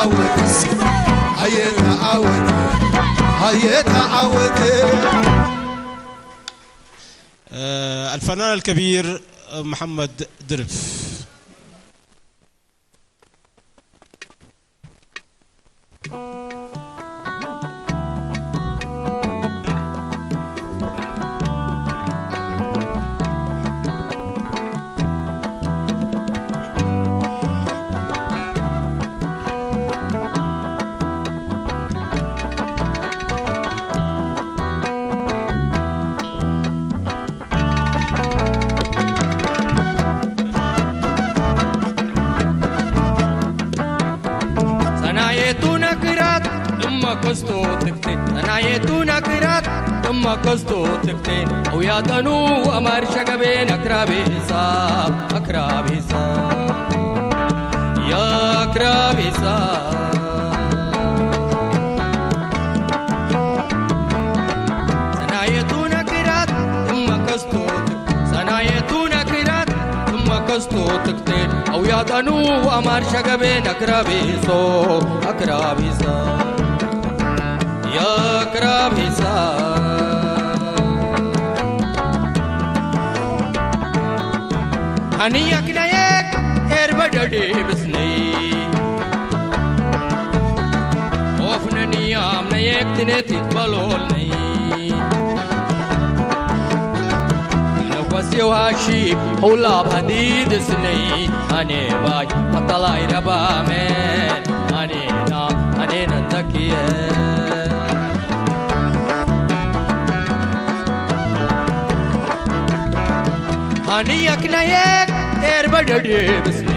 ተዓወት፣ ሃየ ተዓወት፣ ሃየ ተዓወት። آه، الفنان الكبير محمد درب. ሰናየቱ ነግራት እመ ከስቶ ትክቴ፣ ሰናየቱ ነግራት እመ ከስቶ ትክቴ፣ አውያጠኑ አማር ሸገቤን አክራቤሳ፣ አክራቤሳ፣ የአክራቤሳ። ሰናየቱ ነግራት እመ ከስቶ ትክቴ፣ ሰናየቱ ነግራት እመ ከስቶ ትክቴ፣ አውያጠኑ አማር ሸገቤን አክራቤሶ፣ አክራቤሳ፣ የአክራቤሳ። ሃኒ አክናየክ ኤርበደዴ ብስነይ ኦፍነኒ አምነየክ ትኔት ይትበሎልነይ ነጓስ የውሃሺ ሆላ ባዲ ድስነይ አኔ ባይ አታላይ ረባሜ አኔና አኔ ነንተኪየ ሃኒ አክናየክ ኤርበደዴ ብስኒ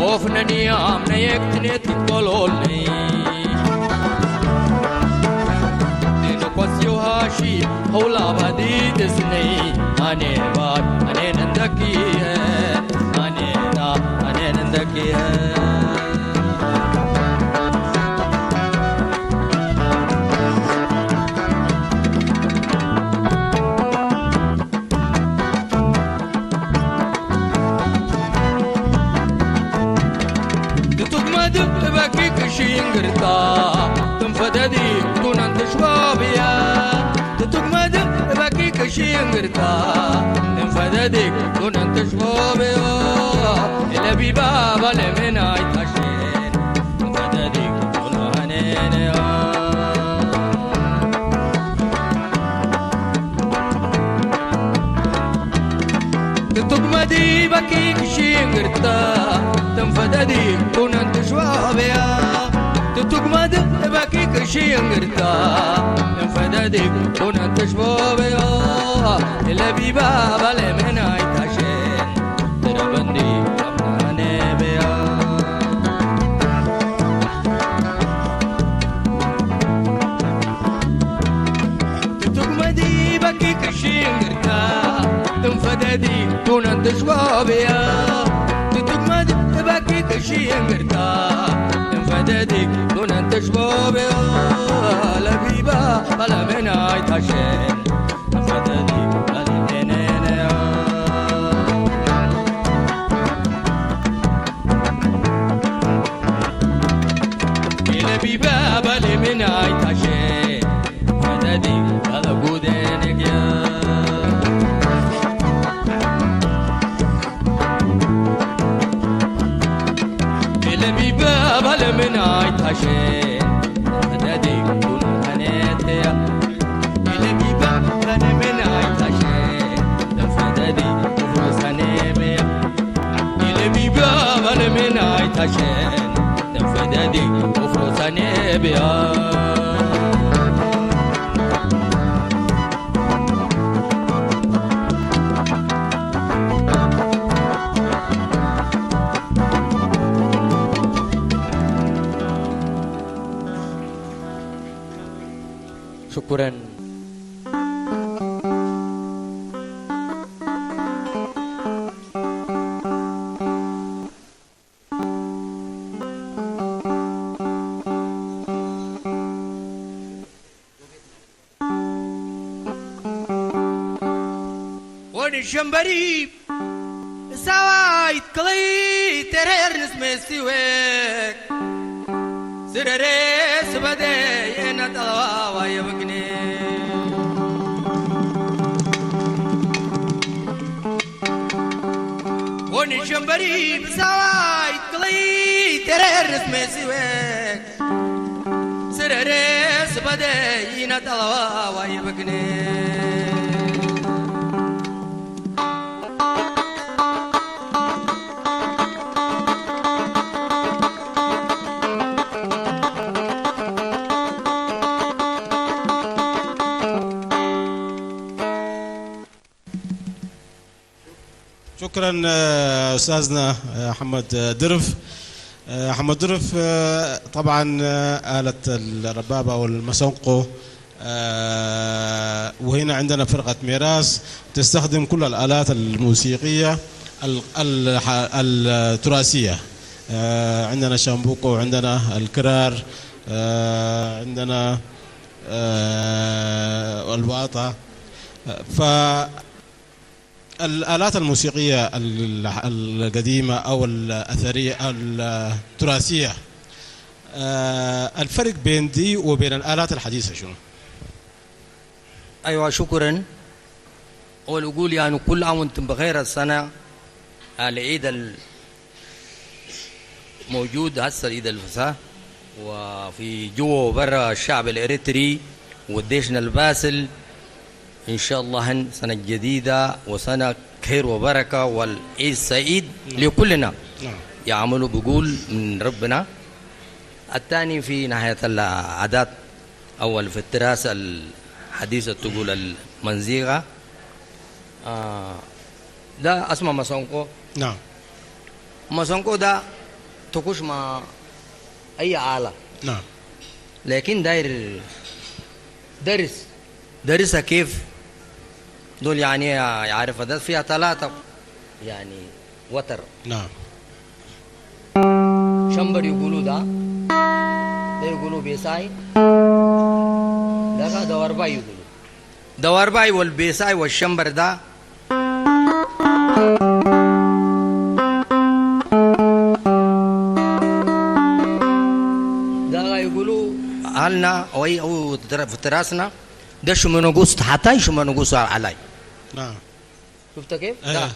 ኦፍነኒ አምነየክ ትኔት ቆሎልኒ ዲኖኮስ ዮሃሺ ሆላ ባዲ ድስኒ አኔ ባድ አኔ ነንተኪየ አኔና አኔ ነንተኪየ ትቱግመድ እበኪ ክሽንግርታ ትንፈደዲ ቱነን ትሽባብያ ትቱግመድ እበኪ ክሽንግርታ ትንፈደዲ ቱነን ትሽባብያ ኢለቢባ ባለሜናይ ታሽን ትንፈደዲ ቱነሃኔነያ ትቱግመዲ በኪ ክሽንግርታ ትንፈደዲ ቱነን ትሽባብያ ትቱግመድ በኪ ክሽንግርታ ትንፈደዲ ቱነን ትሽባብያ ኢለቢባ ባለሜናይ ታሽን ትረበንዲ አምናኔበያ ትቱግመዲ በኪ ክሽንግርታ ትንፈደዲ ቱነን ትሽባብያ ትቱግመዲ በኪ ክሽንግርታ ትንፈደዲ ቱነን ትሽባብያ ለቢባ ባለሜናይ ታሸን ትንፈደዲ ባለሜነያ ኢለቢባ ባለሜናይ ታሸ ፈደዲ ባለጉደንግያ ኢለቢባ ባለሜናይ ታሸ ፈደዲ ኩነኔተያ ኢለቢባ ባለሜናይ ታሸ ፈደዲ ኩፍሮሳኔበያ ኢለቢባ ባለሜናይ ታሸ ፈደዲ ኩፍሮሳኔበያ ሽኩረን። ወዲ ሸምበሪ ሳዋ ይትክለይ ተረር ንስሜስቲወክ ስረሬ ስበደ የነጠለዋዋ የበግኔ ወኒ ሸንበሪ ብሳዋ ይትክለይ ተረር ንስሜስቲወክ ስረሬ ስበደ ይነጠለዋዋ የበግኔ شكرا، آه، أستاذنا، آه، أحمد، آه، درف. آه، أحمد درف، آه، طبعا، آه، آلة الربابة والمسنقو. آه، وهنا عندنا فرقة ميراث تستخدم كل الآلات الموسيقية ال-، ال-، التراثية. آه، عندنا شامبوكو، عندنا الكرار، آه، عندنا، آه، الواطة. ف الآلات الموسيقية ال-، القديمة أو الأثرية التراثية، آه، الفرق بين دي وبين الآلات الحديثة شنو؟ أيوة، شكرا. أول أقول يعني كل عام وأنتم بخير. السنة العيد ال- موجود هسه عيد الفصح، وفي جوا وبرا الشعب الإريتري والديشنا الباسل. إن شاء الله هن سنة جديدة وسنة خير وبركة والعيد سعيد نعم. لكلنا. نعم. يعملوا بقول من ربنا. الثاني في ناحية العادات، أول في التراث الحديثة تقول المنزيغة. آه، ده اسمه ماسونكو. نعم. ماسونكو ده تخش مع أي آلة. نعم. لكن داير درس، درسها كيف؟ دول يعني يعرفها، ده فيها ثلاثة يعني وتر. نعم. شمبر يقولوا ده، ده يقولوا بيساي، ده قاعد دوار باي يقولوا. دوار باي والبيساي والشمبر ده. ده يقولوا أهلنا أو أي، أو ترا-، في تراثنا، ده شمنوغوس، حتى شمنوغوس علي. نعم. شفت كيف؟ إيه. ده.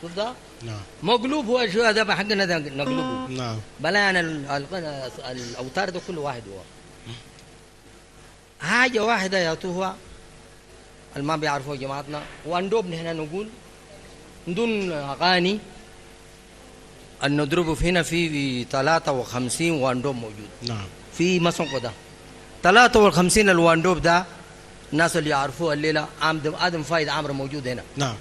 شفت ده؟ نعم. مقلوب هو شو هذا حقنا ده نقلبه. نعم. بلا أنا ال-، ال-، الأوتار ده كل واحد هو. حاجة واحدة يا طوفة، اللي ما بيعرفوا جماعتنا، واندوب نحن نقول، من دون أغاني، النضرب في هنا في ثلاثة وخمسين واندوب موجود. نعم. في مسنقو ده. ثلاثة وخمسين الواندوب ده، الناس اللي يعرفوه الليلة، آدم، آدم فايد عامر موجود هنا. نعم.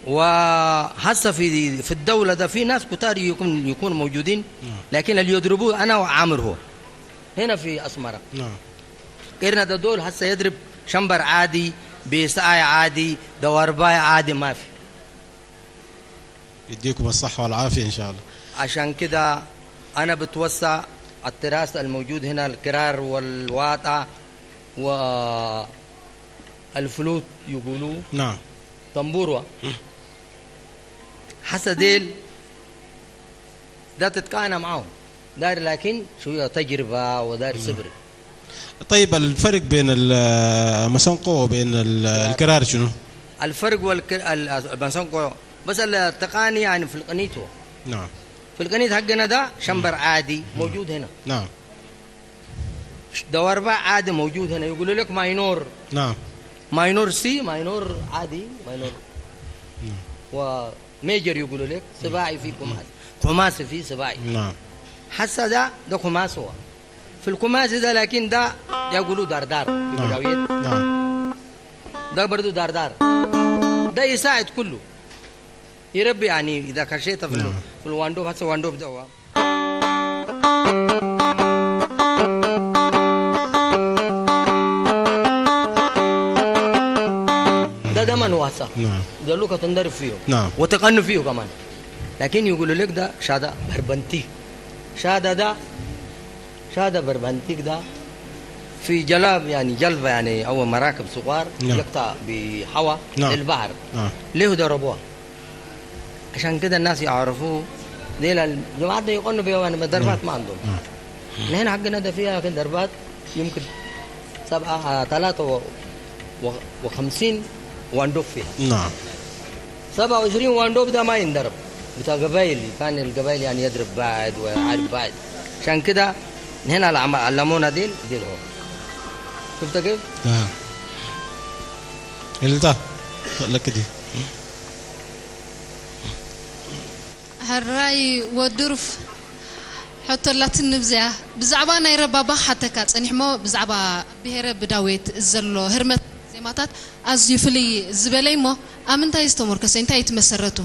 وهسه في، في الدولة ده في ناس كتار يكون، يكون موجودين، نعم. لكن اللي يضربوه أنا وعامر هو. هنا في أسمرة. نعم. غيرنا ده دول هسه يضرب شمبر عادي، بيساي عادي، دوارباي عادي، ما في. يديكم الصحة والعافية إن شاء الله. عشان كده أنا بتوسع التراث الموجود هنا، الكرار والواطة والفلوت يقولوا. نعم. طنبورة. حسا ديل ده تتقانى معاهم. داير لكن شوية تجربة وداير صبر. طيب، الفرق بين المسنقو وبين ال-، الكرار شنو؟ الفرق والك-، ال-، المسنقو بس التقاني يعني في القنيت هو. نعم. في القنيت حقنا ده شمبر عادي موجود هنا. نعم. دواربا عادي موجود هنا، يقولوا لك ماينور. نعم. ماينور سي، ماينور عادي، ماينور. نعم. وميجر يقولوا لك، سباعي في خماسي. خماسي في سباعي. نعم. حسا ده، ده خماسي هو. في الخماسي ده، لكن ده، ده يقولوا داردار في نعم. بدوية. نعم. ده برضو داردار. ده يساعد كله. يربي يعني، إذا خشيت في ال-، نعم. في الواندوب، هسه واندوب ده هو. ده، ده من واسع. نعم. ده لوكا تندرب فيه. نعم. وتقن فيه كمان. لكن يقولوا لك ده شادة بربنتيك. شادة ده، شادة بربنتيك ده في جلاب، يعني جلبة، يعني أول مراكب صغار نعم. يقطع بحوا نعم. للبحر. نعم. ليه ضربوها؟ عشان كده الناس يعرفوا. ديل الجماعة ده يقولوا بيوم، يعني مدربات ما عندهم. نعم. نحن حقنا ده فيها، لكن ضربات يمكن سبعة، آه، ثلاثة و-، و-، وخمسين واندوب فيها. نعم. سبعة وعشرين واندوب ده ما ينضرب، بتاع قبايل، كان القبايل يعني يضرب بعد ويعارب بعد. عشان كده هنا العم-، علمونا ديل، ديل هو. شفت كيف؟ نعم. إلتا، لك دي. ሕራይ ወዲ ሩፍ፣ ሕቶ ኣላትኒ ብዚኣ። ብዛዕባ ናይ ረባባ ክሓተካ ጸኒሕሞ፣ ብዛዕባ ብሄረ ብዳዌት ዘሎ ህርመት ዜማታት ኣዝዩ ፍልይ ዝበለ እሞ፣ ኣብ ምንታይ ዝተሞርከሰ፣ እንታይ እዩ እቲ መሰረቱ?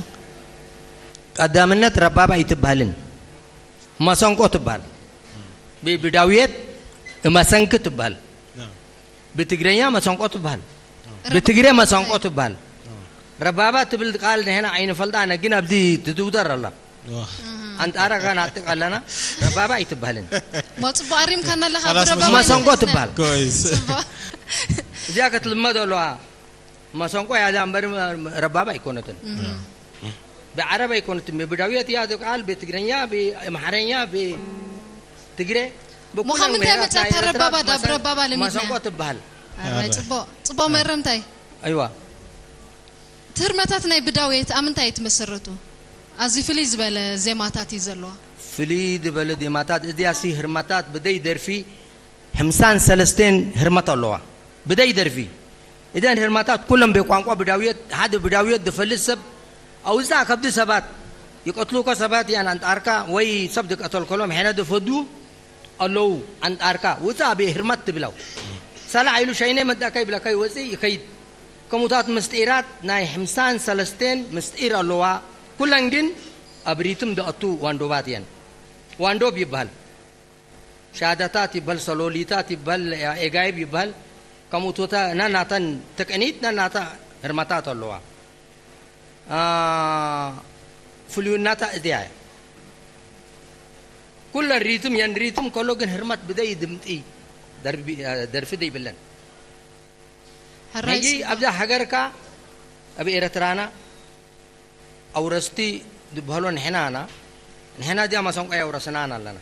ቀዳምነት ረባባ ኣይትበሃልን፣ መሰንቆ ትበሃል። ብ-፣ ብዳውየት መሰንኪ ትበሃል። ብትግረኛ መሰንቆ ትበሃል። ብትግረ መሰንቆ ትበሃል። ረባባ ትብል ቃል ንሕና ኣይንፈልጣን፣ ግን ኣብዚ ትዝውተር ኣላ። ኣንጣራ ከናጥቅ ኣለና። ረባባ ኣይትበሃልን። ሞ ጽቡቅ ኣሪምካና ኣለኻ። ብረባባ መሰንቆ ኣይንፈልጥን። ትበሃል። እዚኣ ክትልመድ ኣለዋ። መሰንቆ እያ እዛ እምበር ረባባ ኣይኮነትን። ብዓረብ ኣይኮነትን። ብዳውየት እያ እዚ ቃል፣ ብትግርኛ፣ ብኣምሓርኛ፣ ብትግረ፣ ብኩለን ምኽንያት ብሄራት መጻእታ ናይ ኤርትራ ረባባ ዳ መሰን-፣ ብረባባ ለሚድና። መሰንቆ ትበሃል። ኣረ፣ ጽቡቅ፣ ጽቡቅ መረምታይ። ኣይዋ። እቲ ህርመታት ናይ ብዳውየት ኣብ ምንታይ እዩ ትመሰረቱ? ኣዝዩ ፍልይ ዝበለ ዜማታት እዩ ዘለዋ። ፍልይ ዝበለ ዜማታት፣ እዚኣሲ ህርመታት ብደይ ደርፊ ሕምሳን ሰለስቴን ህርመት ኣለዋ። ብደይ ደርፊ። እዘን ህርመታት ኩለን ብቋንቋ ብዳውየት፣ ሓደ ብዳውየት ዝፈልጥ ሰብ ኣውፃእ ከብዲ ሰባት ይቀትሉኮ ሰባት እያን ኣንጣርካ ወይ ሰብ ዝቀተልከሎም ሕነ ዝፈዱ ኣለዉ ኣንጣርካ ውፃእ ብህርመት ትብላው። ሰላዕ ኢሉ ሸይነ መጣካ ይብለካ ይወፅእ ይኸይድ። ከምኡታት ምስጢራት ናይ ሕምሳን ሰለስቴን ምስጢር ኣለዋ። ኩለን ግን ኣብ ሪትም ዝኣቱ ዋንዶባት እየን። ዋንዶብ ይበሃል። ሻደታት ይበሃል፣ ሰሎሊታት ይበሃል፣ ኤጋይብ ይበሃል። ከምኡ ቶታ ናናተን ተቀኒት ናናታ ህርመታት ኣለዋ። አ፣ ፍሉይነታ እዚኣ እያ። ኩለን ሪትም የን ሪትም ከሎ ግን ህርመት ብደይ ድምፂ ደርቢ-፣ ደርፊ ዘይብለን። ሕራይ ሕጂ ስማ። ኣብዛ ሃገርካ ኣብ ኤረትራና ኣውረስቲ ዝበሃሎ ንሕና ኢና። ንሕና እዚኣ መሰንቆ ኣውረስናን ኣለና።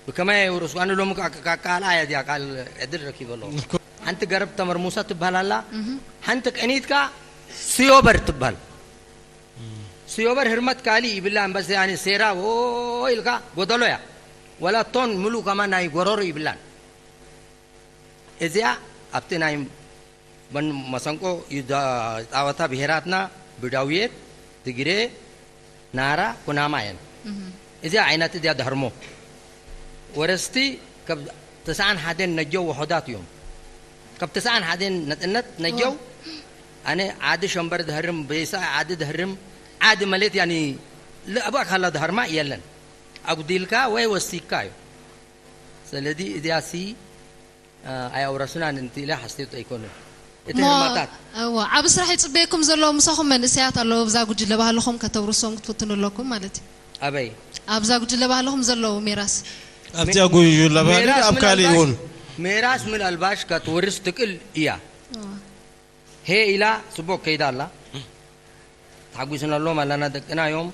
ብከመይ ኣውረስኩ? ኣነ ሎሚ ካ-፣ ካ-፣ ካልኣ እያ እዚኣ ቃል ዕድል ረኪበ ኣለኹ። እኮ። ሓንቲ ገረብ ተመርሙሳ ትበሃል ኣላ። እህ። ሓንቲ ቀኒትካ ስዮበር ትበሃል። ስዮበር ህርመት ካሊእ ይብላ እምበስ፣ ያኔ ሴራ ኦ ኢልካ ጎደሎ እያ። ወላ ቶን ምሉእ ከማን ናይ ጎረሮ ይብላን። እዚኣ ኣብቲ ናይ መን-፣ መሰንቆ ይዳ-፣ ጣወታ ብሄራትና ብዳውየት፣ ትግሬ፣ ናራ፣ ኩናማ እየን። እህ። እዚኣ ዓይነት እዚኣ ዳህርሞ። ወረስቲ ካብ ተስዓን ሓደን ነጀው ውሑዳት እዮም። ካብ ተስዓን ሓደን ነጥነት ነጀው ዋ። ኣነ ዓዲ ሸምበር ድህርም፣ ቤሳ ዓዲ ድህርም፣ ዓዲ መሌት ያኒ ለእባ ካላ ድሃርማ የለን። ኣጉዲልካ ወይ ወሲካ እዩ። ስለዚ እዚኣ ሲ፣ አ፣ ኣይ ኣውረስናን እንት ኢለ ሓስቴት ኣይኮንን። እቲ ሞ-፣ ህርማታት። እዋ፣ ዓቢ ስራሕ ይጽበየኩም ዘሎ ምሳኹም መንእሰያት ኣለዉ። ኣብዛ ጉጅለ ባህልኹም ከተውርሶም ክትፍትኑ ኣለኩም ማለት እዩ። ኣበይ? ኣብዛ ጉጅለ ባህልኹም ዘለዉ ሜራስ። ኣብዚኣ ጉጅለ ባህሊ ሜራስ ኣብ ምን ካልእ ኣልባሽ፣ እውን። ሜራስ ምን ኣልባሽ ከትወርስ ትክእል እያ። እዋ። ሄ ኢላ ጽቡቅ ከይዳ ኣላ። ተሓጒስናሎም ኣለና፣ ደቅና እዮም።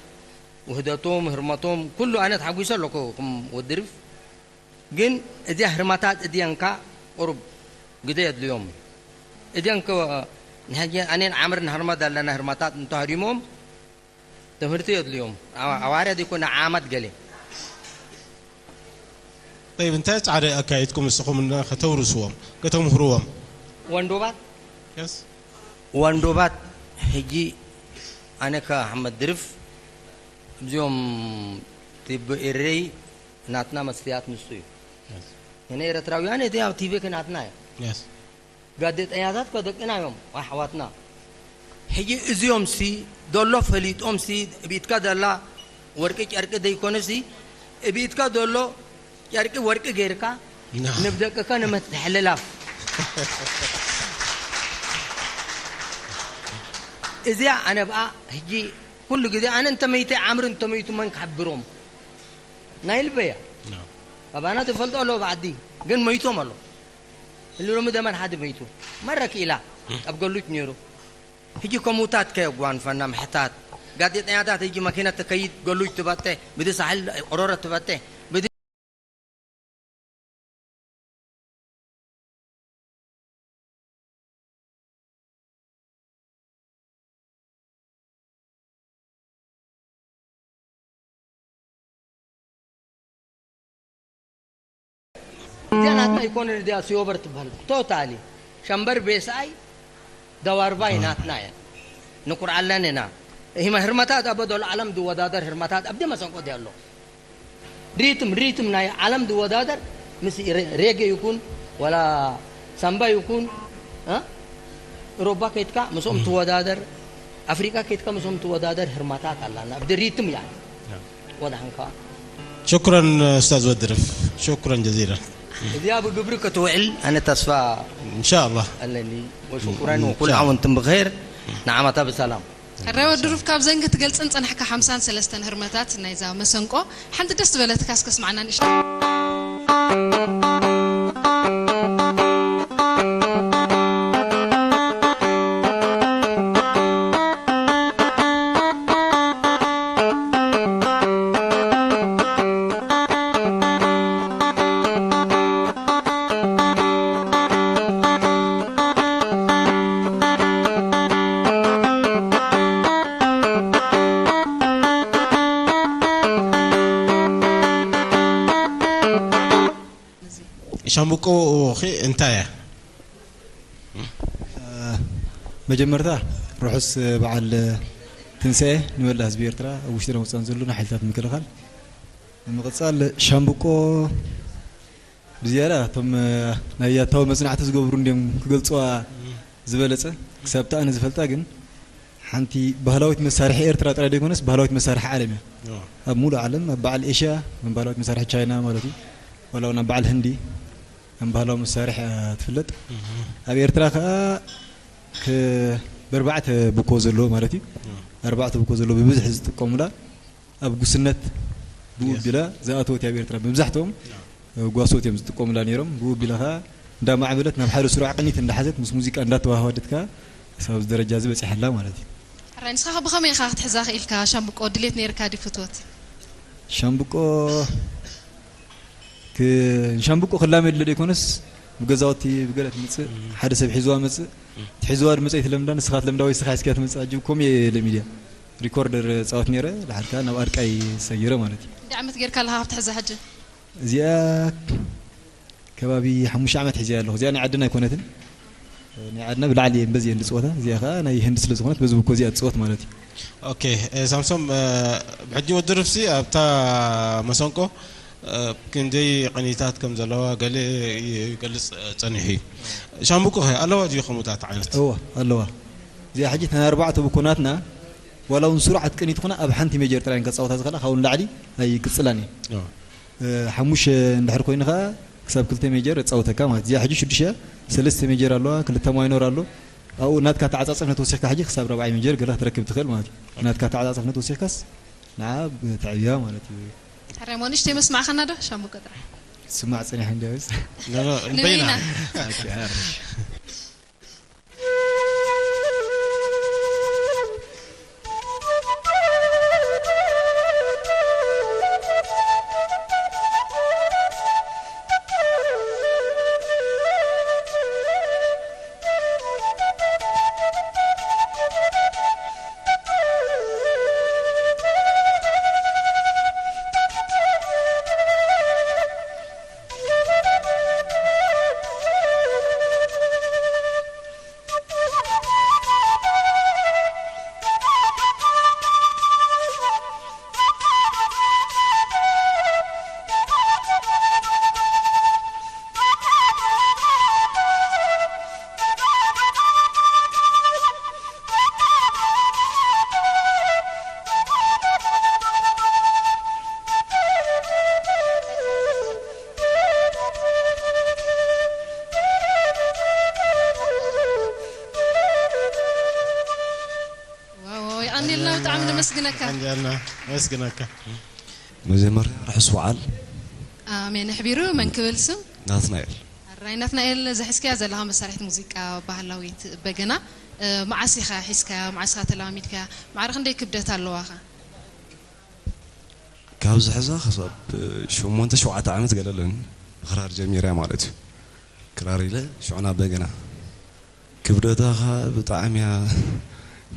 ውህደቶም፣ ህርመቶም፣ ኩሉ ኣነ ተሓጒሰ ኣለኩ፣ ከም ወዲ ሪፍ። ግን እዚኣ ህርመታት እዚአንካ ቁሩብ ግዜ የድልዮም። እዚአንከ ንሕጂ ኣነን ዓምር ንህርመት ኣለና፣ ህርመታት እንተሃሪሞም ትምህርቲ የድልዮም። ኣዋ-፣ ኣዋርያ ዘይኮነ ዓመት ገሌ። ጠይብ፣ እንታይ ጻዕሪ ኣካይድኩም ንስኹም እና ከተውርስዎም፣ ከተምህርዎም? ወንዶባት? የስ። ወንዶባት ሕጂ ኣነ ከ ኣሕመድ ድርፍ እዚኦም ቲቢ ኤረይ ናትና መስትያት ንሱ እዩ። የስ። እኔ ኤርትራውያን እቲ ኣብ ቲቪ ከ ናትና እዩ። የስ። ጋዜጠኛታት ከ ደቅና እዮም፣ ኣሕዋትና። ሕጂ እዚኦም ሲ፣ ዶሎ ፈሊጦም ሲ፣ እቢትካ ደላ ወርቂ ጨርቂ ደይኮነ ሲ፣ እቢትካ ዶሎ ጨርቂ ወርቂ ጌርካ ና። ንብደቅካ ንመትሕልላፍ። እዚኣ ኣነ ብኣ ሕጂ ኩሉ ግዜ ኣነ እንተመይተ ዓምር እንተመይቱ መን ክሓብሮም ናይ ልበያ ኣባና ትፈልጦ ኣሎ ብዓዲ ግን መይቶም ኣሎ እሉ ሎሚ ዘመን ሓደ መይቱ መረ ክኢላ ኣብ ገሉጅ ነይሩ ሕጂ ከሙታት ከየጓንፈና ምሕታት ጋዜጠኛታት ሕጂ መኪና ተከይድ ገሉጅ ትበተ ብዲ ሳሕል ኦሮረ ትበተ ብዲ እዚኣ ናትና ኣይኮነን እዚኣ ስዮበር ትበሃል ቶታሊ ሸምበር ቤስኣይ ደዋርባይ ናትና እያ ንኩርዓለን ኢና ህርመታት ኣብ በደሉ ዓለም ዝወዳደር ህርመታት ኣብዲ መሰንቆ ዲ ኣሎ ሪትም ሪትም ናይ ዓለም ዝወዳደር ምስ ሬጌ ይኩን ወላ ሳምባ ይኩን እ? ኤሮባ ከይትካ ምስኦም ትወዳደር ኣፍሪቃ ከይትካ ምስኦም ትወዳደር ህርማታት ኣላና ኣብዲ ሪትም ያ ወድሓንካ شكرا أستاذ ودرف شكرا جزيلا እዚኣ ብግብሪ ክትውዕል ኣነ ተስፋ إن شاء الله ኣለኒ ወሽኩረን ወኩል ዓወንትን ብኸይር ንዓመታ ብሰላም ሕራይ ወዲ ሩፍ ካብ ዘንጊ ትገልጽን ጸናሕካ ሓምሳን ሰለስተን ህርመታት ናይዛ መሰንቆ ሓንቲ ደስ ዝበለትካ እስከ ስማዕና ንእሽቶ ሻምብቆ ኸ እንታይ እያ? መጀመርታ ርሑስ በዓል ትንሳኤ ንመላእ ህዝቢ ኤርትራ ኣብ ውሽጥን ወፃን ዘሎ ንሓይልታት ምክልኻል ንምቕፃል ሻምብቆ ብዝያዳ እቶም ናይ ያታዊ መፅናዕቲ ዝገብሩ እንዲዮም ክገልፅዋ ዝበለፀ ክሳብ ኣነ ዝፈልጣ ግን ሓንቲ ባህላዊት መሳርሒ ኤርትራ ጥራይ ዘይኮነስ ባህላዊት መሳርሒ ዓለም እያ ኣብ ሙሉእ ዓለም ኣብ በዓል ኤሽያ ከም ባህላዊት መሳርሒ ቻይና ማለት እዩ ዋላ እውን ኣብ በዓል ህንዲ ከም ባህላዊ መሳርሒ እያ ትፍለጥ ኣብ ኤርትራ ከዓ ብኣርባዕተ ብኮ ዘለዎ ማለት እዩ ኣርባዕተ ብኮ ዘለዎ ብብዝሒ ዝጥቀሙላ ኣብ ጉስነት ብኡ ቢላ ዝኣተወት ኣብ ኤርትራ መብዛሕትኦም ጓሶት እዮም ዝጥቀሙላ ነይሮም ብኡ ቢላ ከዓ እንዳማዕበለት ናብ ሓደ ስሩዕ ቅኒት እንዳሓዘት ምስ ሙዚቃ እንዳተዋሃወደት ከዓ ክሳብ እዚ ደረጃ እዚ በፂሓላ ማለት እዩ ሕራይ ንስኻ ከ ብኸመይ ኢኻ ክትሕዛ ክኢልካ ሻምብቆ ድሌት ነይርካ ድዩ ፍትወት ሻምብቆ ንሻምብቆ ክላመድ ኢለ ዘይኮነስ ብገዛውቲ ብገለ ትምፅእ ሓደ ሰብ ሒዝዋ መፅእ እቲ ሒዝዋ ድመፀ ይትለምዳ ንስኻ ትለምዳ ወይ ስኻ ሒዝካ ትመፅእ ኣጅብ ኮም እየ ለሚድያ ሪኮርደር ፃወት ነይረ ድሓር ከዓ ናብ ኣርቃይ ሰጊረ ማለት እዩ እንደ ዓመት ጌርካ ኣለኻ ካብ ትሕዛ ሕጂ እዚኣ ከባቢ ሓሙሽተ ዓመት ሒዘያ ኣለኹ እዚኣ ናይ ዓድና ኣይኮነትን ናይ ዓድና ብላዕሊ እየን በዚ እየን ዝፅወታ እዚኣ ከዓ ናይ ህንዲ ስለ ዝኾነት በዚ ብኮ እዚኣ ትፅወት ማለት እዩ ኦኬ ሳምሶም ብሕጂ ወዲ ርፍሲ ኣብታ መሰንቆ ክንደይ ቅኒታት ከም ዘለዋ ገለ ይገልጽ ጸኒሑ እዩ። ሻምብቆ ኸ ኣለዋ ድዩ ከምኡታት ዓይነት? እወ ኣለዋ። እዚኣ ሕጂ ተን ኣርባዕተ ብኮ ናትና ዋላ እውን ስሩዓት ቅኒት ኾና ኣብ ሓንቲ ሜጀር ጥራይ ከጻወታ ዝኽእላ ካብኡ ንላዕሊ ኣይቅጽላን እየ። ሓሙሽተ እንድሕር ኮይኑ ኸዓ ክሳብ ክልተ ሜጀር የጻውተካ ማለት እዚኣ ሕጂ ሽዱሽተ ሰለስተ ሜጀር ኣለዋ ክልተ ማይኖር ኣሎ ኣብኡ ናትካ ተዓጻጸፍነት ወሲኽካ ሕጂ ክሳብ ራብዓይ ሜጀር ገለ ክትረክብ ትኽእል ማለት እዩ ናትካ ተዓጻጸፍነት ወሲኽካስ ንዓ ብትዕብያ ማለት እዩ ሕራይ ሞ ንእሽተይ መስማዕኻና ዶ ሻምብቆ ጥራሕ ስማዕ ጸኒሐ እንዲያውስ ንበይና ንበይና። ኦኬ፣ ኣሪፍ። ኣንዴልና ብጣዕሚ ነመስግነካ። ኣንዴልና ነመስግነካ። መጀመርያ ርሑስ በዓል። ኣሜን። ኣሕቢሩ መን ክብል ስም? ናትናኤል። ኣራይ ናትናኤል፣ ዘሕዝካያ ዘለኻ መሳርሒት ሙዚቃ ባህላዊት በገና፣ እ፣ መዓስ ኢኻ ሒዝካያ? መዓስ ኢኻ ተለማሚድካያ? ማዕረ ክንደይ ክብደት ኣለዋኻ? ካብ ዝሕዛ ክሳብ ሸሞንተ ሸውዓተ ዓመት ገለ ኣለኒ። ክራር ጀሚረያ ማለት እዩ። ክራር ኢለ ሽዑ ናብ በገና። ክብደታ ኸኣ ብጣዕሚ እያ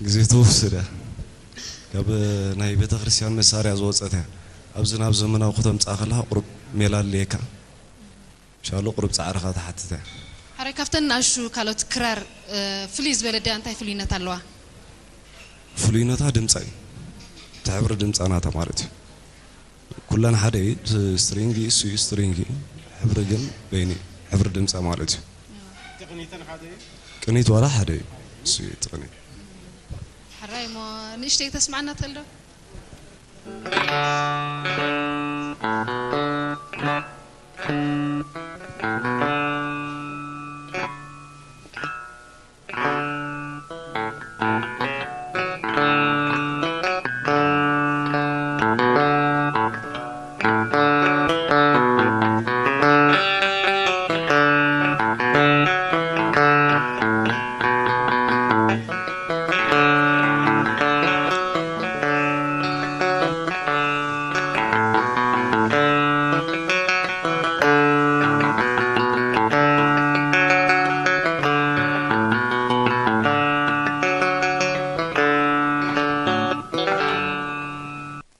ግዜ ትወስድ እያ። ካብ ናይ ቤተክርስትያን መሳርያ ዝወጸት እያ። ኣብዚ ናብ ዘመናዊ ከተምጽኣ ከለኻ ቁሩብ ሜላ ኣድልየካ። ሻሎ ቁሩብ ጻዕርኻ ትሓትት እያ። ሓራይ ካብተን ንኣሹ ካልኦት ክራር፣ እ፣ ፍልይ ዝበለ ድያ? እንታይ ፍሉይነት ኣለዋ? ፍሉይነታ ድምጻ እዩ። እቲ ሕብሪ ድምጻ ናታ ማለት እዩ። ኩለን ሓደ እዩ። እቲ ስትሪንግ እዩ፣ እሱ እዩ ስትሪንግ እዩ። ሕብሪ ግን በይኑ እዩ። ሕብሪ ድምጻ ማለት እዩ። ቅኒት ዋላ ሓደ እዩ። እሱ እዩ እቲ ቅኒት። ሕራይ እሞ ንእሽተይ ተስማዕና ተልዶ?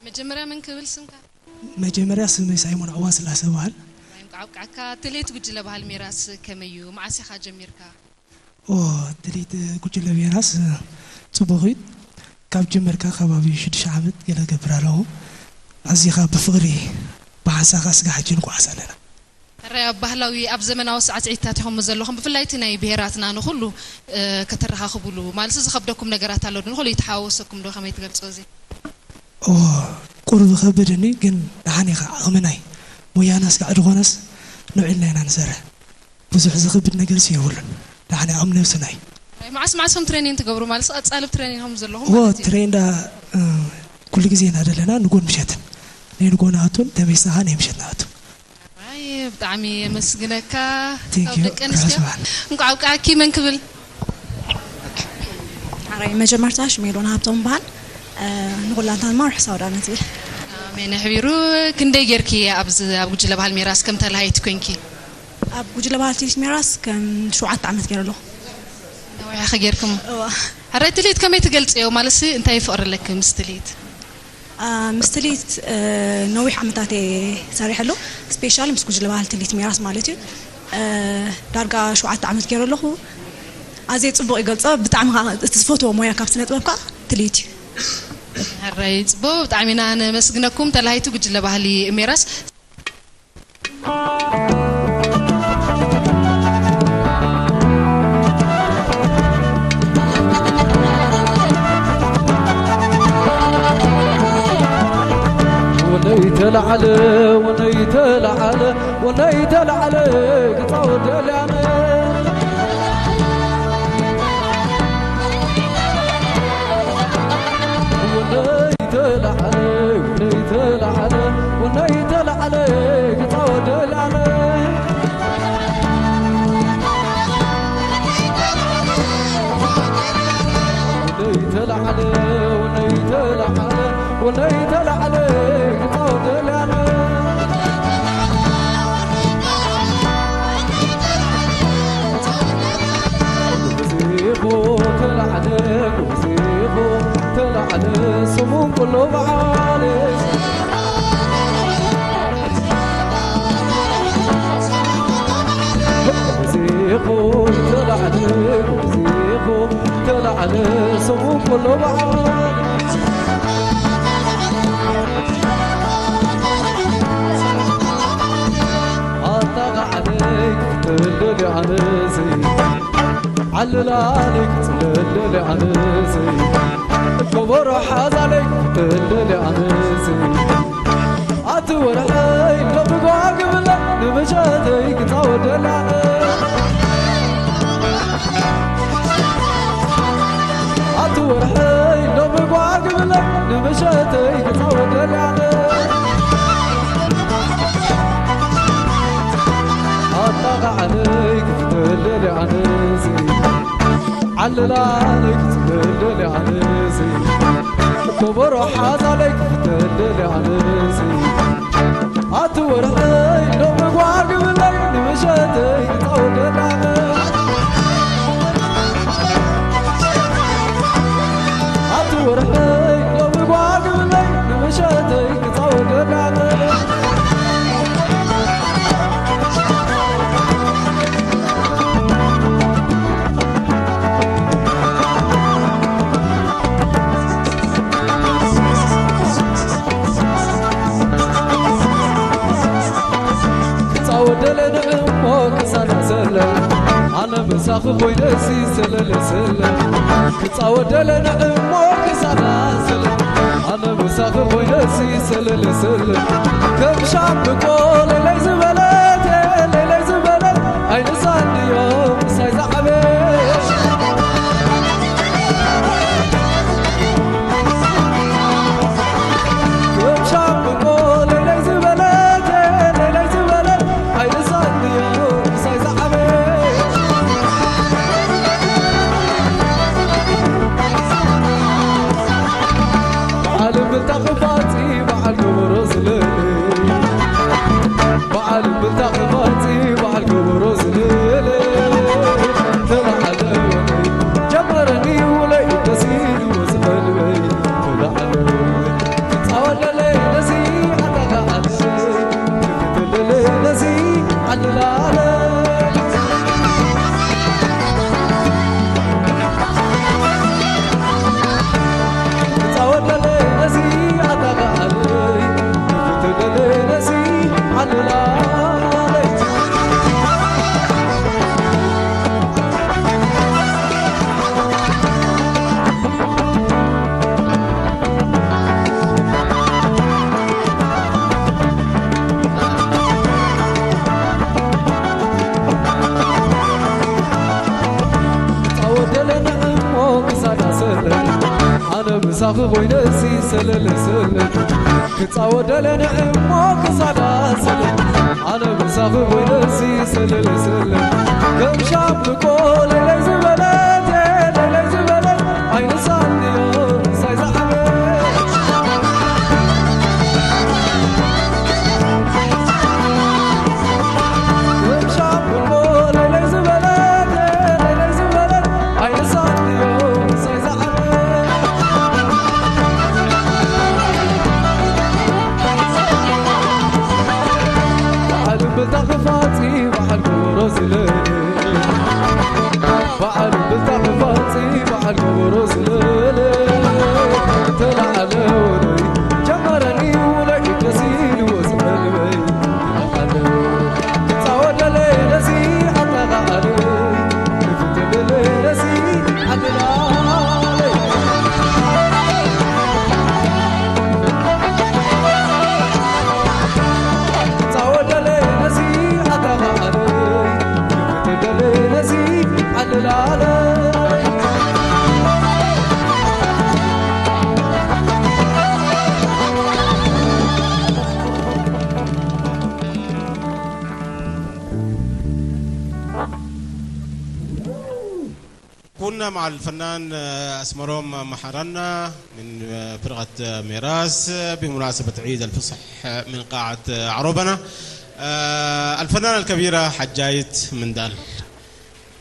መጀመርያ መን ክብል ስምካ? መጀመርያ ስመይ ሳይሞን ዕዋ ስላሰ በሃል። እንቋዕ ኣብቃዓካ። ትልሂት ጉጅለ ባህሊ ሜራስ ከመይ እዩ? መዓስ ኢኻ ጀሚርካ? ኦ፣ ትልሂት ጉጅለ ሜራስ ጽቡቕ እዩ። ካብ ጀመርካ ከባቢ ሽዱሽተ ዓመት ገለ ገብር ኣለኹ። ኣዚኻ ብፍቕሪ ብሓንሳኻ ስጋ ሕጂ ንጓዓዝ ኣለና። ሕራይ ኣብ ባህላዊ፣ ኣብ ዘመናዊ ሳዕስዒትታት ኢኹም ዘለኹም፣ ብፍላይ እቲ ናይ ብሄራትና ንኹሉ፣ እ፣ ከተረኻኽቡሉ፣ ማለት ዝኸብደኩም ነገራት ኣሎ ዶ? ንኹሉ ይተሓዋወሰኩም ዶ? ከመይ ትገልጾ እዚ? ኦ፣ ቁሩብ ይኸብደኒ፣ ግን ደሓን እዩ ኸዓ፣ ዓቕምና እዩ። ሞያና ስጋዕ ዝኾነስ ንውዒልና ኢና ንሰርሕ። ብዙሕ ዝኸብድ ነገርስ የብሉን። ደሓን እዩ፣ ዓቕሚ ነብስና እዩ። ሕራይ መዓስ መዓስ ከም ትሬኒን ትገብሩ? ማለት ቀጻሊ ትሬኒን ኢኹም ዘለኹም ኦ፣ ማለት እዩ። ትሬን ዳ፣ እ፣ ኩሉ ግዜ ኢና ዘለና፣ ንጎን ምሸትን። ናይ ንጎ ንኣቱን፣ ተመይስና ኸዓ ናይ ምሸት ንኣቱ። ኣይ፣ ብጣዕሚ የመስግነካ። Thank ካብ you። ደቂ ኣንስትዮ። ርሑስ በዓል። እንኳዕ ኣብቃዓኪ። መን ክብል? ሕራይ መጀመርታ ሽመይ ዶና ሃብቶም በሃል። እ፣ ንኹላትና ድማ ርሑስ ኣውደ ዓመት ይብል። ኣሜን። ኣሕቢሩ። ክንደይ ጌርኪ ኣብዚ ኣብ ጉጅለ ባህል ሜራስ ከም ተላሃይቲ ኮንኪ? ኣብ ጉጅለ ባህል ትልሂት ሜራስ ከም ሸውዓተ ዓመት ገይረ ኣለኹ። ነዊሕ ኢኺ ጌርክሞ። እዋ። ሕራይ ትልሂት ከመይ ትገልጽዮ? ማለትሲ እንታይ ፍቕሪ ኣለኪ ምስ ትልሂት? አ፣ ምስ ትልሂት፣ እ፣ ነዊሕ ዓመታት እየ ሰሪሐሉ። ስፔሻሊ ምስ ጉጅለ ባህሊ ትልሂት ሜራስ ማለት እዩ። እ፣ ዳርጋ ሸውዓተ ዓመት ገይረ ኣለኹ። ኣዝየ ጽቡቕ ይገልጾ። ብጣዕሚ ከኣ እቲ ዝፈትዎ ሞያ ካብ ስነ ጥበብ ከኣ ትልሂት እዩ። ሕራይ ጽቡቕ፣ ብጣዕሚ ኢና ነመስግነኩም ተላሃይቲ ጉጅለ ባህሊ ሜራስ። ወነይ ተላዓለ፣ ወነይ ተላዓለ፣ ወነይ ተላዓለ፣ ክጻወት ደልያነ። ወነይ ተላዓለ፣ ወነይ ተላዓለ፣ ወነይ ተላዓለ፣ ክጻወት ደልያነ። ወነይ ተላዓለ፣ ወነይ ተላዓለ፣ ወነይ ተላዓለ፣ ክጻወት ደልያነ። ጎበዝ ኢኹ ተላዓለ፣ ጎበዝ ኢኹ ተላዓለ፣ ስሙን ኩሉ በዓል። ጎበዝ ኢኹ ተላዓለ፣ ጎበዝ ኢኹ ተላዓለ፣ ስሙን ኩሉ በዓል። ኣጣቓዓለይ ክትልል ኣነሲ፣ ዓልላለይ ክትልል ኣነሲ፣ ከበሮ ሓዛለይ ክትልል ኣነሲ፣ ኣቲ ወርሐይ ሎሚ ጓግብለ ንምሸተይ ክጻወት ደላነ። ኣቲ ወርሐይ ሎሚ ጓ ለላለይ ክትበልል ያለዚ ኮበሮ ሓዛለይ ክትበልል ያለዚ ኣቲ ወርሐይ ሎሚ ጓግብለይ ንምሸተይ ክጻወደላነ ኣቲ ወርሐይ ሎሚ ጓግብለይ ንምሸተይ ክጻወደላነ ክጻወደለነ እሞ ክሳዳ ሰለ ኣነ ምሳኺ ኮይነ እዚ ሰለለ ሰለ ክጻወደለነ እሞ ክሳዳ ሰለ ኣነ ምሳኺ ኮይነ እዚ ሰለለ ሰለ ከም ሻምብቆ ለለይ ዝበለት ለለይ ዝበለት ኣይንሳን ድዮ ምሳይ ዝዓበ ከም ሻምብቆ ለለይ ዝበለት ለለይ ዝበለት ኣይንሳን ድዮ ምሳይ ዝዓበ በዓል ብልታ ኽፋጺ በዓል ከበሮ ዝልል በዓል ብልታ ኽፋጺ በዓል ከበሮ ዝልል ተላዓለ ወደይ ጀመረኒ ውለይ ደስ ኢልዎ ዝቐልበይ ተላዓለ ወደይ ክጻወት ደለይ ነዚ ኣታኻ ኣለይ ክፍትል ደለይ ነዚ ኣልላለይ ክጻወት ደለይ ነዚ ኣታኻ ኣለይ ክፍትል ደለይ ነዚ ኣልላለይ ክጻወት ደለና እሞ ክሳዳ ሰለ ኣነ ምሳኺ ኮይነ እዚ ሰለለ ሰለ ክጻወት ደለና እሞ ክሳዳ ሰለ ኣነ ምሳኺ ኮይነ እዚ ሰለለ ሰለ ከም ሻምብቆ ለለይ ዝበለት ለለይ ዝበለት ኣይንሳን ድዮ ምሳይ ዝዓበ በዓል ብልታ ክፋጺ በዓል ክብሮ ዝለለ በዓል ብልታ ክፋጺ በዓል ክብሮ ዝለለ ተላዓለ ወደይ ጀመረኒ ውለይ ደስ ኢልዎ ዝቐልበይ ተላዓለ ክጻወት ደለይ ነዚ ኣታኻ ኣለይ ክፍትል ደለይ ነዚ ኣልላለይ ክጻወት ደለይ ነዚ ኣታኻ ኣለይ ክፍትል ደለይ ነዚ ኣልላለይ كنا مع الفنان، آه، أسمروم محرنا من، آه، فرقة، آه، ميراث، آه، بمناسبة عيد الفصح، آه، من قاعة، آه، عروبنا. آه، الفنانة الكبيرة حجايت مندال.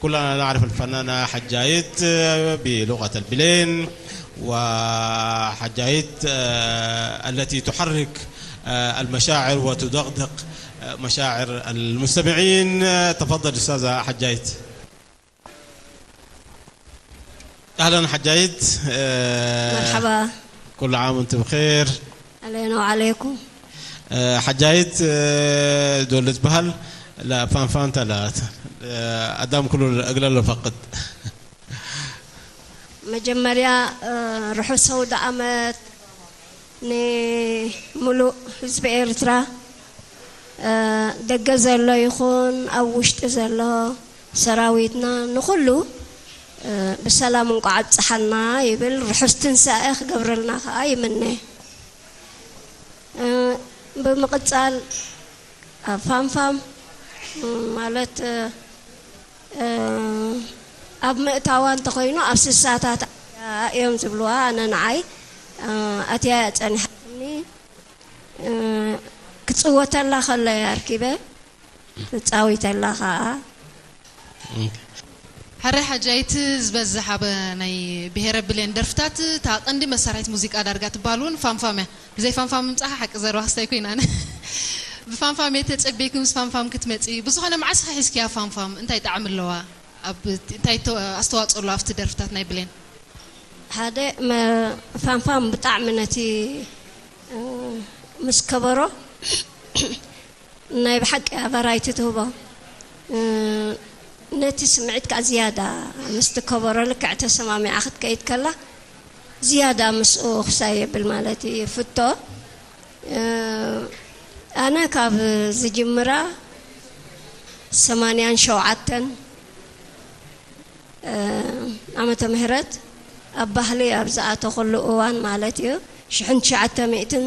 كلنا نعرف الفنانة حجايت، آه، بلغة البلين، وحجايت، آه، التي تحرك، آه، المشاعر وتدغدغ، آه، مشاعر المستمعين. آه، تفضل أستاذة حجايت. أهلًا حجايت. آه، مرحبا. كل عام وأنت بخير. علينا وعليكم. آه، حجايت، آه، دول بهل لا فان فان تلات. آه، أدام كل أقل له فقط. መጀመርያ፣ እ፣ ርሑስ ኣውደ ዓመት ንምሉእ ህዝቢ ኤርትራ፣ እ፣ ደገ ዘሎ ይኹን ኣብ ውሽጢ ዘሎ ሰራዊትና ንኹሉ፣ እ፣ ብሰላም እንቋዕ ኣብጽሓና ይብል። ርሑስ ትንሳኤ ክገብረልና ከኣ ይምነ። እ፣ ብምቕጻል ኣብ ፋምፋም፣ እ፣ ማለት፣ እ፣ እ፣ ኣብ ምእታዋ እንተኾይኑ ኣብ ስሳታት እዮም ዝብልዋ። ኣነ ንዓይ ኣትያ ጸኒሓትኒ። ክጽወተላ ከሎ ኣርኪበ፣ ክጻዊተላ ከኣ። ሕራይ ሓጃይት፣ ዝበዝሕ ኣብ ናይ ብሄረ ብሌን ደርፍታት እታ ቀንዲ መሳርሒት ሙዚቃ ዳርጋ ትበሃል እውን ፋምፋም እያ። ብዘይ ፋምፋም ምምጻኻ ሓቂ ዘረባ ክስታይ ኮይና ኣነ። ብፋምፋም እየ ተጸቤኪ፣ ምስ ፋምፋም ክትመጺ። ብዝኾነ መዓስ ኸ ሒዝክያ ፋምፋም? እንታይ ጣዕሚ ኣለዋ? ኣብ እንታይ ኣስተዋጽኦ ኣለዋ ኣብቲ ደርፍታት ናይ ብሌን? ሓደ ፋምፋም ብጣዕሚ ነቲ ምስ ከበሮ ናይ ብሓቂ ኣበራይቲ ትህቦ። ነቲ ስምዒት ከዓ ዝያዳ ምስቲ ከበሮ ልክዕ ተሰማሚዓ ክትከይድ ከላ ዝያዳ ምስኡ ክሳይ የብል ማለት እዩ። ፍቶ ኣነ ካብ ዝጅምራ ሰማንያን ሸውዓተን ዓመተ ምህረት ኣብ ባህሊ ኣብ ዝኣተኹሉ እዋን ማለት እዩ። ሽሕን ትሽዓተ ሚእትን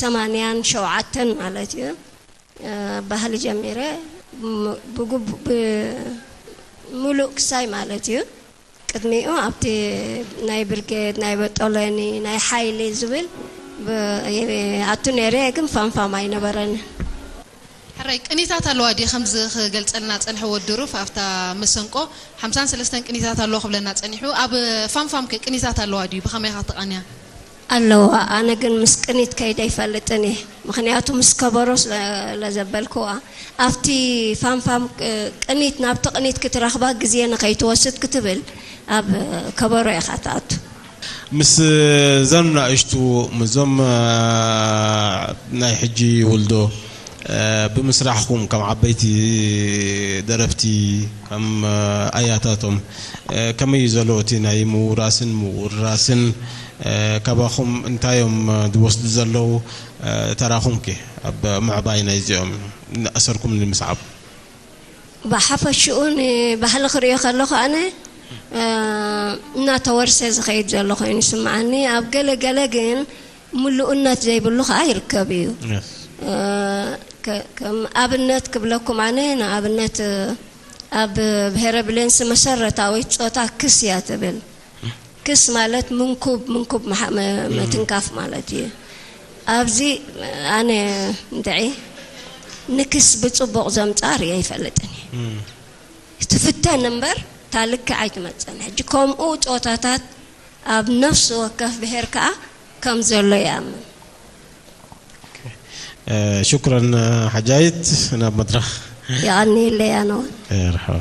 ሰማንያን ሸውዓተን ማለት እዩ። ባህሊ ጀሚረ ብሙሉእ ክሳይ ማለት እዩ። ቅድሚኡ ኣብቲ ናይ ብርጌድ፣ ናይ በጦለኒ፣ ናይ ሓይሊ ዝብል ኣቱ ነይረ፣ ግን ፋንፋም ኣይነበረንን። ሕራይ ቅኒታት ኣለዋ ድዩ ከምዚ ክገልጸልና ጸንሐ ወዲ ሩፍ ኣብታ መሰንቆ ሓምሳን ሰለስተን ቅኒታት ኣለዋ ክብለና ጸኒሑ። ኣብ ፋንፋም ከ ቅኒታት ኣለዋ ድዩ? ብኸመይ ኢኻ ትቐንያ? ኣለዋ። ኣነ ግን ምስ ቅኒት ከይደ ኣይፈልጥን እየ፣ ምኽንያቱ ምስ ከበሮ ስለዘበልክዋ። ኣብቲ ፋንፋም ቅኒት ናብቲ ቅኒት ክትረኽባ ግዜ ንኸይትወስድ ክትብል ኣብ ከበሮ ኢኻ ትኣቱ። ምስ ዘን ናእሽቱ ምስዞም ናይ ሕጂ ውልዶ ብምስራሕኩም ከም ዓበይቲ ደረፍቲ ከም ኣያታቶም ከመይ እዩ ዘሎ እቲ ናይ ምውራስን ምውራስን ካባኹም እንታይ እዮም ዝወስዱ ዘለዉ ተራኹም ከ ኣብ ምዕባይ ናይዚኦም ንኣሰርኩም ንምስዓብ ብሓፈሽኡ ንባህሊ ክሪኦ ከለኹ ኣነ እናተወርሰ ዝኸይድ ዘሎ ኮይኑ ይስምዓኒ። ኣብ ገለ ገለ ግን ምሉእነት ዘይብሉ ከዓ ይርከብ እዩ። ከም ኣብነት ክብለኩም ኣነ ንኣብነት ኣብ ብሄረ ብሌንስ መሰረታዊት ጾታ ክስ እያ ትብል። ክስ ማለት ምንኩብ ምንኩብ ምትንካፍ ማለት እዩ። ኣብዚ ኣነ እንድዒ ንክስ ብፅቡቕ ዘምፃ ርየ ይፈልጥን እየ። ትፍተን እምበር እታ ልክዕ ኣይትመፅን። ሕጂ ከምኡ ፆታታት ኣብ ነፍሲ ወከፍ ብሄር ከዓ ከም ዘሎ ይኣምን። ሽኩረን ሓጃይት ናብ መድረኽ የቐንየለይ ኣነ እውን። መርሓባ።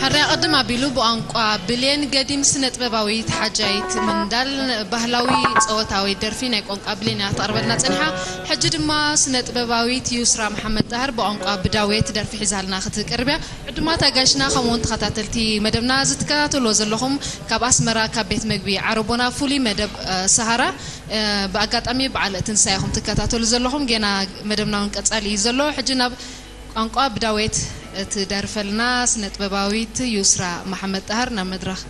ሕራይ ቅድም ኣቢሉ ብቋንቋ ብሌን ገዲም ስነ ጥበባዊት ሓጃይት ምንዳል ባህላዊ ጸወታ ወይ ደርፊ ናይ ቋንቋ ብሌን እያ ተቕርበልና ጸኒሓ። ሕጂ ድማ ስነ ጥበባዊት ዩስራ መሓመድ ጣህር ብቋንቋ ብዳውየት ደርፊ ሒዛልና ክትቅርብ እያ። ዕዱማት ኣጋይሽና ከምኡውን ተኸታተልቲ መደብና ዝትከታተልዎ ዘለኹም ካብ ኣስመራ ካብ ቤት መግቢ ዓረቦና ፍሉይ መደብ ሰሃራ ብኣጋጣሚ በዓል ትንሳኤ ኢኹም ትከታተሉ ዘለኹም። ጌና መደብና እውን ቀጻሊ እዩ ዘሎ። ሕጂ ናብ ቋንቋ ብዳውየት እትደርፈልና ስነ ጥበባዊት ዩስራ መሓመድ ጣህር ናብ መድረኽ።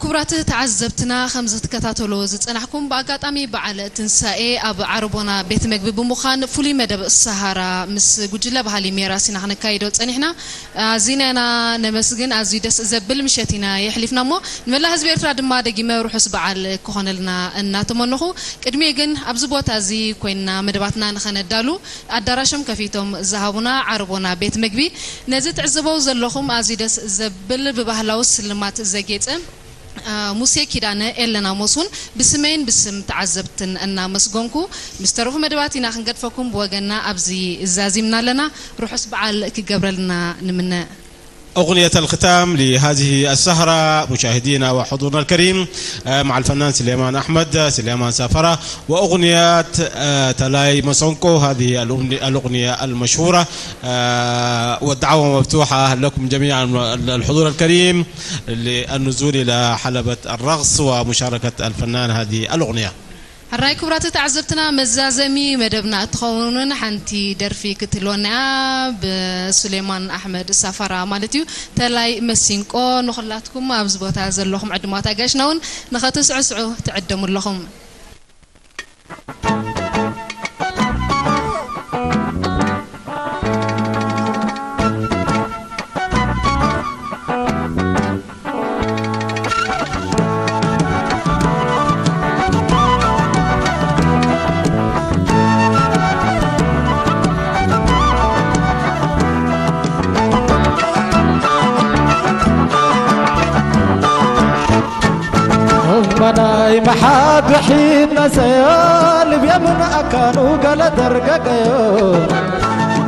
ክቡራት ተዓዘብትና፣ ከም ዝትከታተሎ ዝጸናሕኩም፣ ብኣጋጣሚ በዓል ትንሳኤ ኣብ ዓረቦና ቤት መግቢ ብምዃን ፍሉይ መደብ ሰሃራ ምስ ጉጅለ ባህሊ ሜራስ ኢና ክነካይዶ ጸኒሕና። ኣዚና ኢና ነመስግን። ኣዝዩ ደስ ዘብል ምሸት ኢና የሕሊፍና እሞ፣ ንመላእ ህዝቢ ኤርትራ ድማ ደጊመ ርሑስ በዓል ክኾነልና እናተመነኹ፣ ቅድሚ ግን ኣብዚ ቦታ እዚ ኮይንና መደባትና ንኸነዳሉ ኣዳራሾም ከፊቶም ዝሃቡና ዓረቦና ቤት መግቢ፣ ነዚ ትዕዘበው ዘለኹም ኣዝዩ ደስ ዘብል ብባህላዊ ስልማት ዘጌጸ፣ አ፣ ሙሴ ኪዳነ ኤለና ሞስውን ብስመይን ብስም ተዓዘብትን እናመስገንኩ፣ ምስ ተረፉ መደባት ኢና ክንገድፈኩም። ብወገንና ኣብዚ ዛዚምና ኣለና። ርሑስ በዓል ክገብረልና ንምነ። أغنية الختام لهذه السهرة، مشاهدينا وحضورنا الكريم، آه، مع الفنان سليمان أحمد، آه، سليمان سافرة، وأغنية، آه، تلاي مسونكو، هذه الأغني-، الأغنية المشهورة، آه، والدعوة مفتوحة لكم جميعًا الحضور الكريم للنزول إلى حلبة الرقص ومشاركة الفنان هذه الأغنية. ሕራይ ክቡራት ተዓዘብትና፣ መዛዘሚ መደብና እትኸውን ሓንቲ ደርፊ ክትህልወና እያ፣ ብሱሌማን ኣሕመድ ሳፋራ ማለት እዩ። ተላይ መሲንቆ። ንኹላትኩም ኣብዚ ቦታ ዘለኹም ዕድማት ኣጋይሽና እውን ንኸትስዕስዑ ትዕደሙ ኣለኹም። እመናይ መሓድ ውሒድ ነሰዮ ልብየ ምን ኣካኑ ገለ ደርገገዮ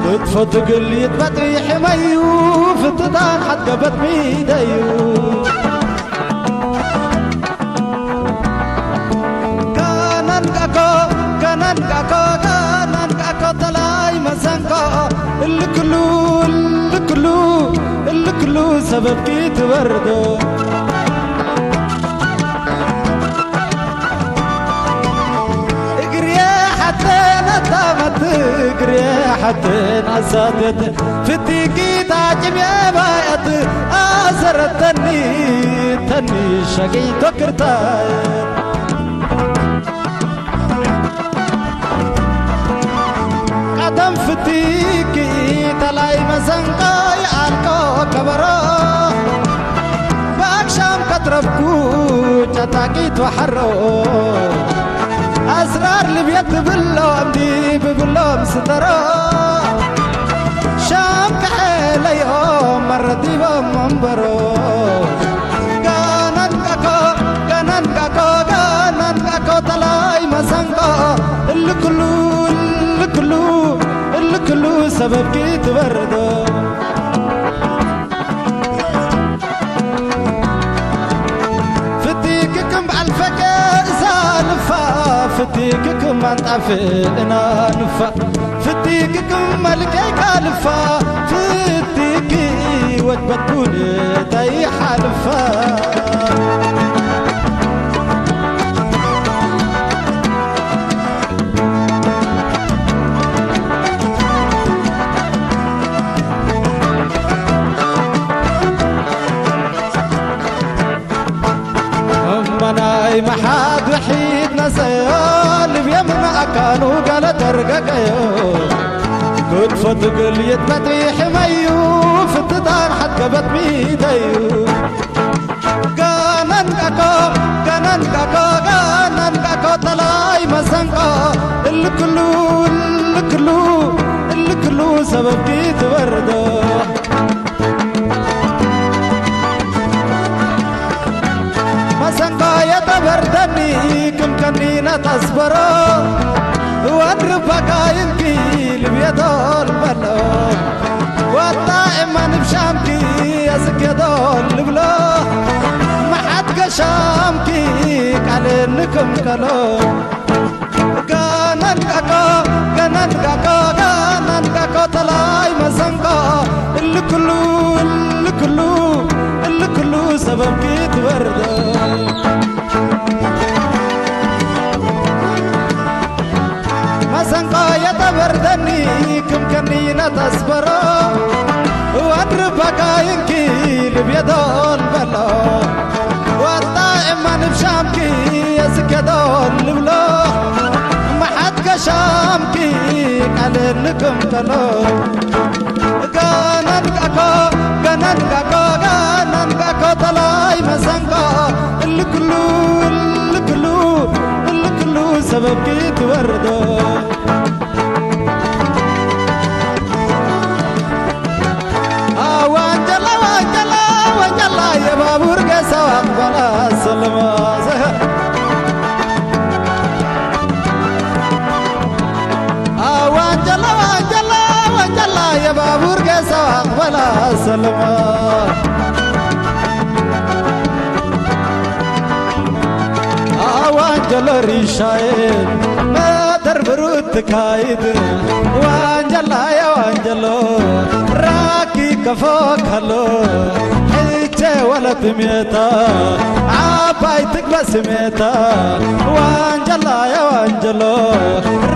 ክትፎ ትግል ይትበጥሪ ሕመዩ ፍትታን ሓትገበት ሚደዩ ጋናን ጋኮ ጋናን ጋኮ ጋናን ጋኮ ተላይ መሰንቆ እልክሉ እልክሉ እልክሉ ሰበብኪ ትበርዶ እግርየ ሓተን ኣታመት እግርየ ሓተን ኣሳተት ፍቲኪ ታጭም የባየት ኣሰረተኒ ተኒ ሸጊ ቶክርታየት ቀደም ፍቲኪ ተላይ መሰንቆ ይኣልቆ ከበሮ ብኣግሻም ከትረብኩ ጨታቂት ወሓሮ ኣስራር ልብየት ብሎም ዲ ብብሎም ስተሮ ሻም ከሐለዮም መረቲቦም መንበሮ ጋናን ጋኮ ጋናን ጋኮ ጋናን ጋኮ ተላይ መሰንቆ እልክሉ እልክሉ እልክሉ ሰበብኪ ትበርዶ ፍቲክክም በዓል ፈቀ እዛ ልፋ ፍቲክክም ኣንጣፍ እና ንፋ ፍቲክክም መልከይ ካልፋ ፍቲኪ ወድበት ኩነታይ ሓልፋ እመናይ መሓድ ውሒድ ነሰዮ ልብየ ምን ኣካኑ ገለ ተርገቀዮ ክትፎ ትግል ይትመጥሪ ሕመዩ ፍትታን ሓትገበት ሚደዩ ጋናን ጋኮ ጋናን ጋኮ ጋናን ጋኮ ተላይ መሰንቆ እልክሉ እልክሉ እልክሉ ሰበብኪ ትበርዶ መሰንቆ የተበርደኒ ክም ከኒነ ተስበሮ ወድርበካ ይንኪ ልብየቶን በሎ ወጣ እማ ንብሻምኪ የስኬዶ ልብሎ መሓት ገሻምኪ ቃል ንክምከሎ ጋናን ጋኮ ጋናን ጋኮ ጋናን ጋኮ ተላይ መሰንቆ እልክሉ እልክሉ እልክሉ ሰበብኪ ትበርዶ መሰንቆ የተበርደኒ ክምከኒ ነተስበሮ ወድርበካ ይንኪ ልብየዶን በሎ ወጣ ክምተሎ ገነን ጋኮ ገነን ጋኮ ገነን ጋኮ ተላይ መሰንቆ እልክሉ እልክሉ እልክሉ ሰበብኪ ትወርዶ ዋንጀላ ዋንጀላ ዋንጀላ የባቡር ገሳዋ ኣቕበላ ሰለማ ዋንጀላ ዋንጀላ ዋንጀላ የባቡር ገሳዋ ኣቕበላ ሰለማ ዋንጀሎ ሪሻዬ መደርብሩ ትካይድ ዋንጀላ የዋንጀሎ ራኪ ከፎ ከሎ ሕቼ ወለት ሜታ ዓባይ ትግበ ስሜታ ዋንጀላ የዋንጀሎ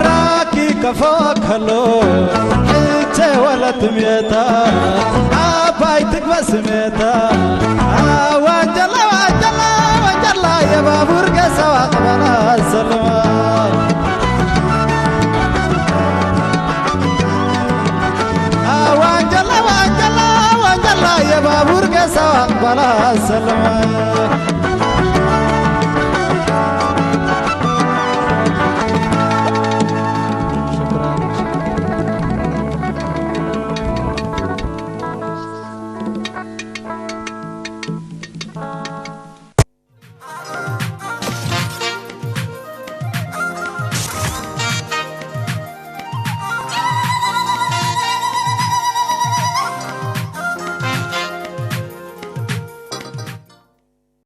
ራኪ ከፎ ከሎ ሕቼ ወለት ሜታ ዓባይ ትግበ ስሜታ ዋንጀላ ዋንጀላ ዋንጀላ የባቡር ገሳዋ ኣቕበላ ሰለማ ዋንጀላ ዋንጀላ ዋንጀላ የባቡር ገሳዋ ኣቕበላ ሰለማ